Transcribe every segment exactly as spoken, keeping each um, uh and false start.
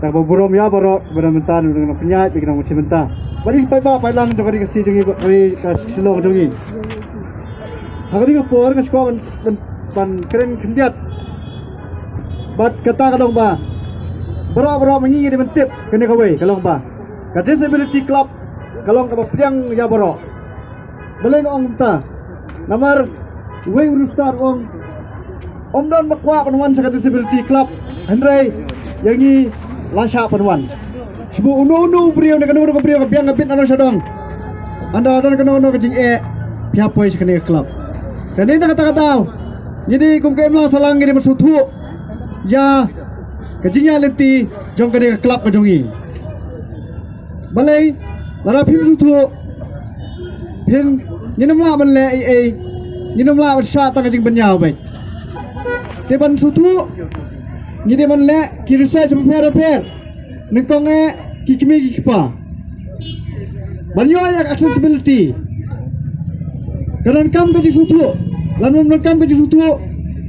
Tang ba burom ïa baroh ba dang mynta, nang pynïaid ba ki nang mynta. Bad i paidbah paidlang jong ka ri Khasi jong ngi, ka ri ka Shillong jong ngi. Ha kane ka por nga sngewbha ban, ban, ban kren khyndiat. Bad kata ka long ba baroh baroh ma ngi ngi dei ban tip kane kawei ka long ba ka disability club ka long kaba pdiang ïa baroh. Balei nga ong kumta? Namar uwei u rustad u ong, ym don ba kwah ban wan sha ka disability club, hynrei ïa ngi la shah ban wan. Shu uno uno u briew ne kano kano ka briew ka biang ka bit na nong sha dong. Ynda don kano kano ka jingeh, phi hap poi sha kane ka club. Kane na kata ka daw ngi dei kum ka imlang sahlang ngi dei ban sngewthuh ïa ka jingïaid lynti jong kane ka club ka jong ngi. Balei? Lada phim sngewthuh, phin, ngin ym lah ban leh ei ei, ngin ym lah ban shah tang ka jingbynñiaw beit. Te ban sngewthuh, ngi dei ban leh ki research bapher bapher, nyngkong eh ki kmie ki kpa. Ban ïoh ïa ka accessibility, ka donkam ka jingsngewthuh. Lada ym donkam ka jingsngewthuh,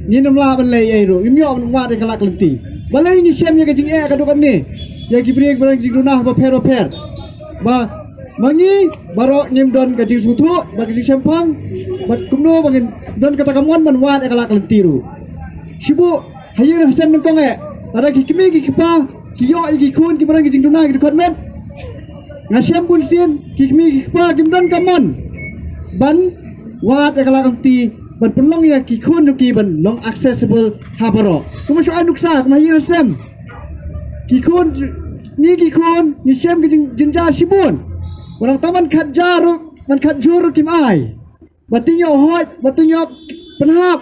ngin ym lah ban leh ei ei ruh, ngim ïoh ban wad ïa ka lad ka lynti. Balei ngi shem ïa ka jingeh ka dei kane ïa ki briew ki briew ki jingduna bapher bapher? Ba ma ngi baroh ngim don ka jingsngewthuh bad ka jingshemphang bad kumno ba ngin don kata ka mon ban wad ïa ka lad ka lynti ruh. Shu buh ha ïing ha sem nyngkong eh, lada ki kmie ki kpa ki ïoh ïa ki khun kiba don ki jingduna ki dkhot met, nga shem bunsien ki kmie ki kpa kim don ka mon ban wad ïa ka lad ka lynti, ban pynlong ïa ki khun jong ki ban long accessible ha baroh. Kumba shu ai nuksa, kumba ha ïing ha sem, ki khun, ngi ki khun ngi shem ki jing, jynjar shibun. Ba nangta man khatjar ruh, man khatjur ruh kim ai. Ba tieng ïoh hoi, ba tieng ïoh pynhap.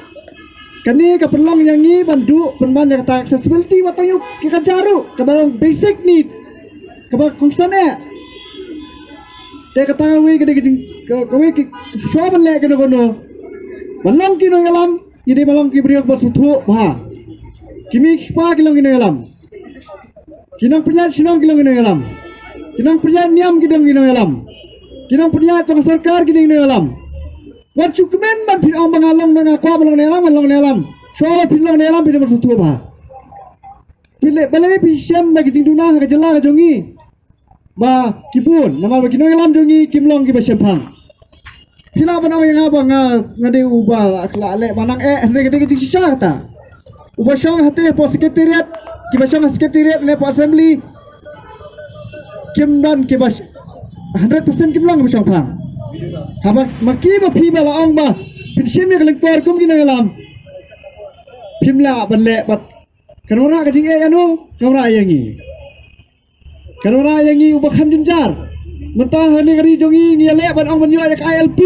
Kane ka pynlong ïa ngi ban duh pynban ïa kata accessibility, ba tieng ïoh ki khatjar ruh, kaba long basic need, kaba kongsan eh. Te kata kawei ka dei ka jing, ka, kawei ka shuwa ban leh kano kano, ban long ki nongïalam, ngi dei ban long ki briew ba sngewthuh bha. Ki kmie ki kpa ki long ki nongïalam. Ki nongpynïaid shnong ki long ki nongïalam. Ki nongpynïaid niam ki long ki nongïalam. Ki nongpynïaid jong ka sorkar ki long ki nongïalam. Wat shu kmen ban phi ong ba nga long, nga kwah ban long nongïalam, nga long nongïalam. Shuwa ba phi long nongïalam phi dei ban sngewthuh bha. Phi leh, balei phi shem ba ki jingduna ha ka jylla ka jong ngi ba ki bun, namar ba ki nongïalam jong ngi kim long kiba shemphang. Phi lah ban ong ïa nga ba nga, nga dei uba la, la leh ba nang eh, hynrei ka dei ka jingshisha kata. Uba shong hate hapoh secretariat, kiba shong ha secretariat ne hapoh assembly, kim don kiba sh-, hundred percent kim long kiba shongphang. Haba ma ki ba phi ba la ong ba phin shim ïa ka lyngkor kum ki nongïalam, phim lah ban leh bad kan wanrah ka jingeh ïano, kan wanrah ïa ngi. Kan wanrah ïa ngi uba kham jynjar. Mynta ha kane ka ri jong ngi ngi ïaleh ban ong ban ïoh ïa ka I L P.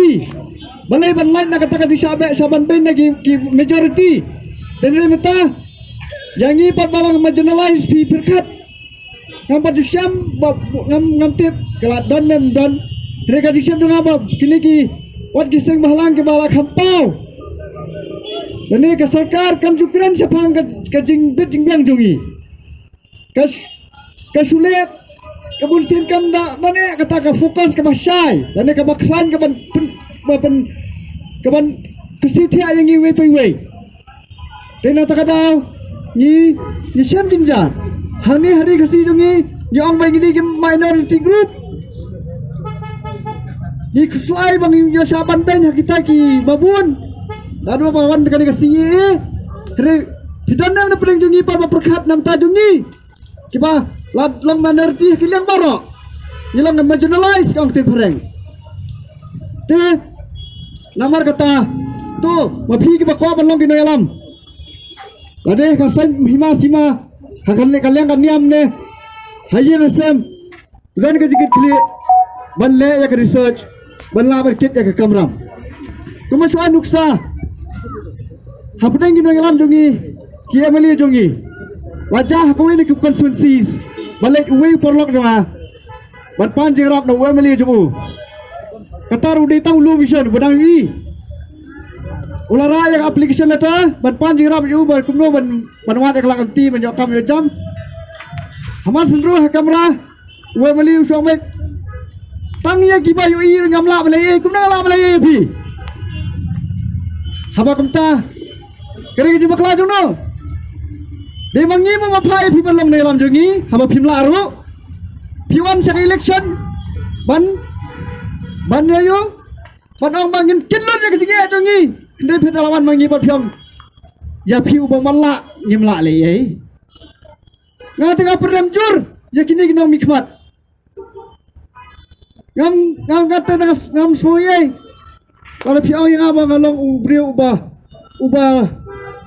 Balei ban lait na kata ka jingshah beh shah ban beiñ na ki, ki majority. Te hynrei mynta ïa ngi pat ba la marginalize phi pyrkhat. Ngam pat ju shem ba ngam, ngam tip ka la don ne ym don. Hynrei ka jingshem jong nga ba kine ki, wat ki seng bhalang kiba la kham paw. Lane ka sorkar kam ju kren shaphang ka, ka jingbit jingbiang jong ngi. Ka sh-, ka shu leh, ka bun sien kam da, da ne kata ka focus kaba shai, da ne kaba khlaiñ, kaban pyn-, ba pyn-, kaban kyrsiew thiah ïa ngi iwei pa iwei. Te na kata ka daw ngi, ngi shem jynjar. Hangne ha ri Khasi jong ngi, ngi ong ba ngi dei ki minority group. Ngi khuslai ba ngi ïoh shah ban beiñ ha kita kiba bun. Lada ba wan kane ka C A A. Hynrei phi don ne em na pdeng jong ngi pat ba pyrkhat na bynta jong ngi kiba la long minority ha ki liang baroh. Ngi long marginalized ka ong ktien phareng. Te namar kata, to, ma phi kiba kwah ban long ki nongïalam, lada ka saiñ hima sima ha ka liang ka niam ne ha ïing ha sem, don ka jingkitkhlieh ban leh ïa ka research, ban lah ban kit ïa ka kamram. Kumba shu ai nuksa, hapdeng ki nongïalam jong ngi, ki M L A jong ngi, la jia ha kawei na ki constituencies, ba leit uwei u paralok jong nga ban pan jingïarap na u M L A jong u. Kata ruh dei tang u low vision ba dang ïohi. U la rah ïa ka application letter ban pan jingïarap ïa u ba kumno ban, ban wad ïa ka lad ka lynti ban ïoh kam ïoh jam. Ha Masanroi ha kamra, u M L A u shong beit. Tang ïa kiba ïohi ngam lah ban leh ei ei, kumno nga lah ban leh ei ei ïa phi? Haba kumta, ka dei ka jingbakla jong no? Dei ma ngi mo ma pha ïa phi ban long nongïalam jong ngi, haba phim lah ruh. Phi wan sha ka election ban, ban ïa ïoh ban ong ba ngin kit lut ïa ka jingeh jong ngi. Hynrei phi da la wan ma ngi bad phi ong ïa phi uba ym lah ngim lah leh ei. Nga te nga pyrlem jur ïa kine ki nongmihkhmat. Ngam, ngam kata na ngam sngewthuh ei. Lada phi ong ïa nga ba nga long u briew uba, uba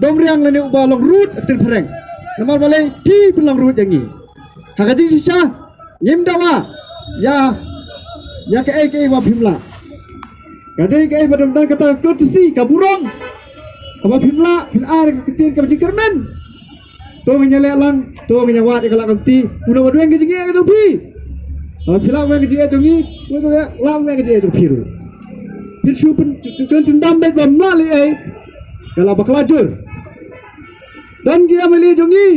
dom riang lane uba long rude ha ktien phareng. Namar balei phi pynlong rude ïa ngi. Ha ka jingshisha ngim dawa ïa, ïa kaei kaei ba phim lah. Ka dei kaei ba dang don kata ka courtesy, ka burom. Kaba phim lah phin ai ka ktien kaba jingkyrmen. To ngin ïaleh lang, to ngin ïawad ïa ka lad ka kti. Uno ba duweng ka jingeh ka jong phi. Haba phi lah weng ka jingeh jong ngi, uno ba lah weng ka jingeh jong phi ruh. Phin shu pyn, pyn, pyn, pyndam beit ba ym lah leh ei. Ka la bakla jur. Don ki M L A jong ngi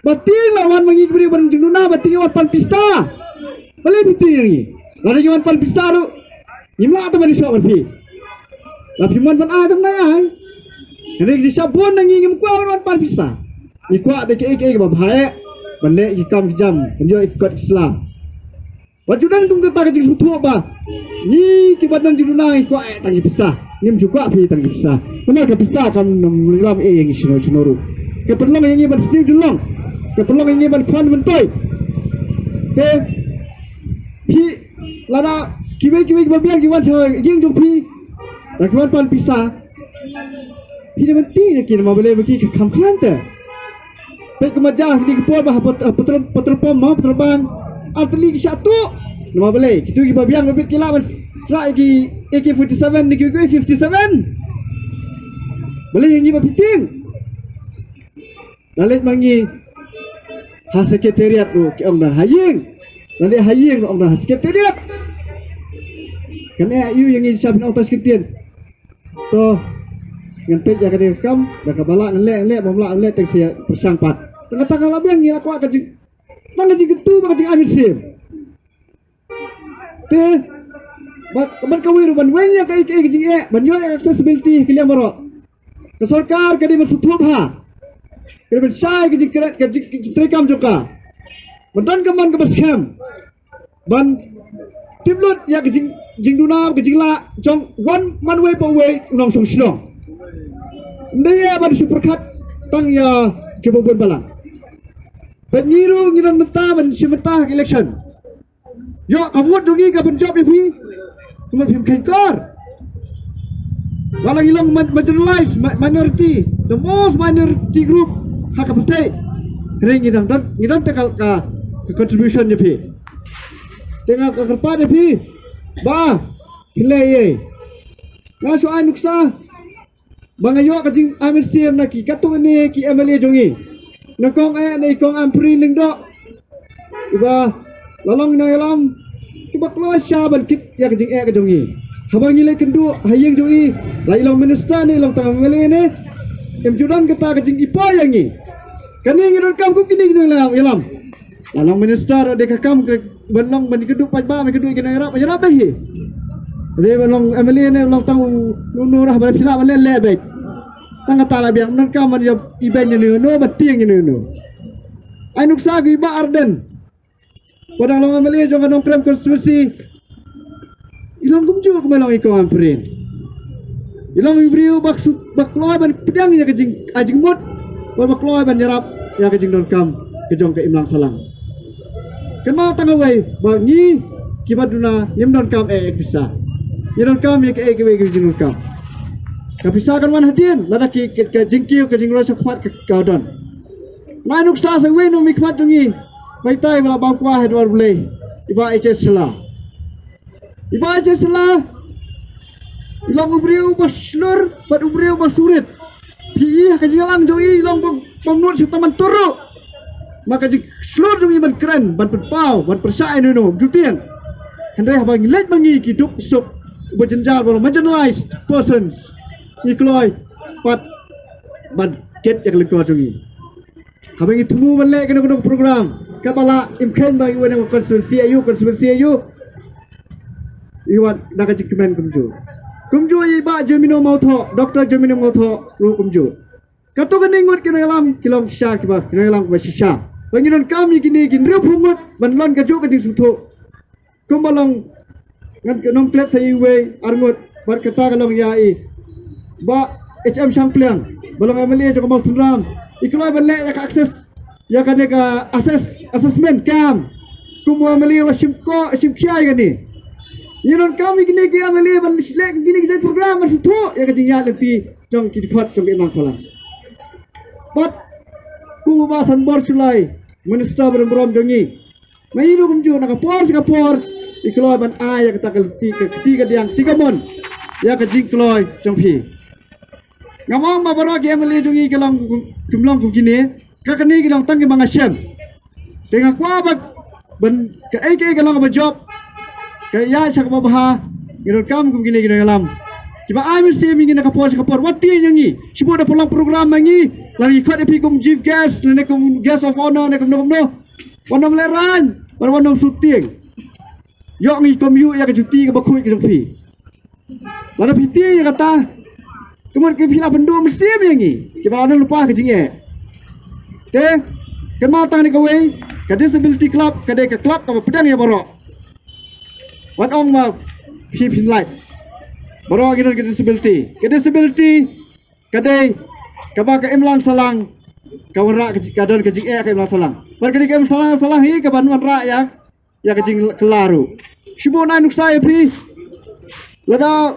ba tieng la wan ma ngi ki briew ban jingduna, ba tieng wan pan pisa. Balei phi tieng ïa ngi? Lada ngi wan pan pisa ruh ngim lah te ban ïashoh bad phi. La phim wan ban ai tang nai ai. Kane ka jingshisha bun na ngi ngim kwah ban wan pan pisa. Ngi kwah da kaei kaei kaba bha eh ban leh ki kam ki jam, ban ïoh ki kot ki sla. Wat ju don kum kata ka jingsngewthuh ba ngi kiba don jingduna ngi kwah eh tang ki pisa. Ngim ju kwah phi tang ki pisa. Namar ka pisa kam nongïalam ei ïa ngi shano shano ruh. Ka pynlong ïa ngi ban sniew jyllong, ka pynlong ïa ngi ban khwan myntoi. Te phi, lada kiwei kiwei kiba biang ki wan sha ïing jong phi, da ki wan pan pisa, phi dei ban tieng ïa ki namar balei ba ki kham khlaiñ te. Peit kumba jia ha kine ki por ba ha pat-, ha petrol, petrol pump, ha petrol bank, ar tylli ki shah tuh. Namar balei? Kito kiba biang ba bit ki lah ban srah ïa ki A K forty-seven ne kiwei kiwei fifty-seven. Balei ïa ngi ba phi tieng? La leit ma ngi ha secretariat ruh ki ong dang ha ïing. La leit ha ïing ruh ong dang ha secretariat. Kane ha ïu ïa ngi sha phin ong tang shi kyntien. To ngan peit ïa kane ka kam, da kaba lah ngan leh ngan leh, bym lah ngan leh, tang sha pyrshang pat. Tang kata ka la biang ngi la kwah ka jing, tang ka jingkyntu bad ka jingai mynsiem. Te bad, bad kawei ruh ban weng ïa kaei kaei ka jingeh, ban ïoh ïa ka accessibility ha ki liang baroh. Ka sorkar ka dei ban sngewthuh bha. Ka dei ban shai ka jingkren, ka jing, ka jingtrei kam jong ka. Ban don ka mon kaba skhem ban tip lut ïa ka jing, jingduna, ka jinglah jong wan man uwei pa uwei u nongshong shnong. Ym dei ïa ban shu pyrkhat tang ïa kiba bun balang. Bad ngi ruh ngi don mynta ban shim bynta ha ka election. Ïoh ka vote jong ngi ka pynjop ïa phi. Kumno phim kheiñ kor? Wat la ngi long ma-, marginalized, ma-, minority, the most minority group ha ka pyrthei. Hynrei ngi dang don, ngi don te ka, ka, ka contribution ïa phi. Te nga kyrpad ïa phi ba phin leh ei. Nga shu ai nuksa ba nga ïoh ka jingai mynsiem na ki katto katne ki M L A jong ngi. Na kong eh, na i kong Ampareen Lyngdoh, iba la long nongïalam kiba kloi sha ban kit ïa ka jingeh ka jong ngi. Haba ngi leit kynduh ha ïing jong i, la i long minister ne i long tang M L A ne, im ju don kata ka jingïapoi ïa ngi. Kane ngi donkam kum kine ki nongïalam. La long minister ruh dei ka kam ka ban long ban kynduh paidbah, ban kynduh ïa ki nongïarap, ïarap beit hi. Dei ban long M L A ne long tang u nongno ruh, ban phi lah ban leh leh beit. Tang kata la biang, ym donkam ban ïa ibeiñ ïano ïano, ban tieng ïano ïano. Ai nuksa ki Bah Ardent, ba dang long M L A jong ka Nongkrem constituency. I long kumjuh kumba long i kong Ampareen. I long i briew ba suk, ba kloi ban pdiang ïa ka jing, ai jingmut, ba, ba kloi ban ïarap ïa ka jingdonkam ka jong ka imlang sahlang. Kynmaw tang kawei ba ngi kiba duna ngim donkam eh ïa ka pisa. Ngi donkam ïa kaei kawei ka jingdonkam. Ka pisa kan wan hadien lada ki, ka, ka jingkiew, ka jingroi shakhmat ka, ka don. Nga ai nuksa sa uwei u nongmihkhmat jong ngi ba itai ba la bam kwah ha dwar Blei, i Bah H S Shylla. I Bah H S Shylla i long u briew uba shlur bad u briew uba surit. Phi i ha ka jingïalang jong i, i long bym, bym nud sha tang ban tur ruh. Ma ka jingshlur jong i ban kren, ban pynpaw, ban pyrshah ïano ïano, ym ju tieng. Hynrei haba ngi leit ma ngi ki duk suk, uba jynjar ba long marginalized persons, ngi kloi pat ban kit ïa ka lyngkor jong i. Haba ngi thmu ban leh kano kano ka program, kaba lah, im kheiñ ba ngi wan na ka constituency aïu, constituency aïu, i wan da ka jingkmen kumjuh. Kumjuh i Bah Jemino Mawthoh, Doctor Jemino Mawthoh ruh kumjuh. Katto katne ngut ki nongïalam ki long shisha kiba, ki nongïalam kiba shisha. Ba ngi donkam ïa kine ki hynriewphew ngut ban long kajuh ka jingsngewthuh. Kumba long ngan ka nongklet sa iwei arngut bad kata ka long ïa i Bah H M Shangpliang ba long M L A jong ka Mawsynram. I kloi ban leh ïa ka access ïa kane ka assess assessment kam. Kum u M L A u la shim ko shim khia ïa kane. Ngi donkam ïa kine ki M L A ban leh kine ki jait program ban sngewthuh ïa ka jingïaid lynti jong ki dkhot jong ka imlang sahlang. Bad kum u Bah Sanbor Shullai, Minister ba don burom jong ngi, ma ïa kumjuh na ka por sha ka por i kloi ban ai ïa kata ka lynti ka kti ka diang kti ka mon ïa ka jingkloi jong phi. Ngam ong ba baroh ki M L A jong ngi ki long kum, kim long kum kine, ka kane ki long tang kiba nga shem. Te nga kwah ba ban kaei kaei ka long kaba jop, ka ïaid sha kaba bha. Ngi donkam kum kine ki nongïalam kiba ai mynsiem ïa ngi na ka por sha ka por. Wat tieng ïa ngi, shu bud da pynlong program ma ngi, la ngi khot ïa phi kum chief guest ne kum guest of honor ne kumno kumno. Wat nym lehraiñ, wat nym shu tieng. Ïoh ngi kum ïoh ïa ka juti kaba khuid ka jong phi. Lada phi tieng ïa kata, ka mut ka phi la pynduh mynsiem ïa ngi kiba la don lypa ka jingeh. Te kynmaw tang ne kawei, ka disability club ka dei ka club kaba pdiang ïa baroh. Wat ong ma phi phin lait, baroh ngi don ka disability. Ka disability ka dei kaba ka imlang sahlang ka wanrah ka ji-, ka don ka jingeh ka imlang sahlang. Bad ka dei ka imlang sahlang sahlang hi kaba wanrah ïa ïa ka jingkylla ruh. Shu bud nai nuksa ïa phi. Lada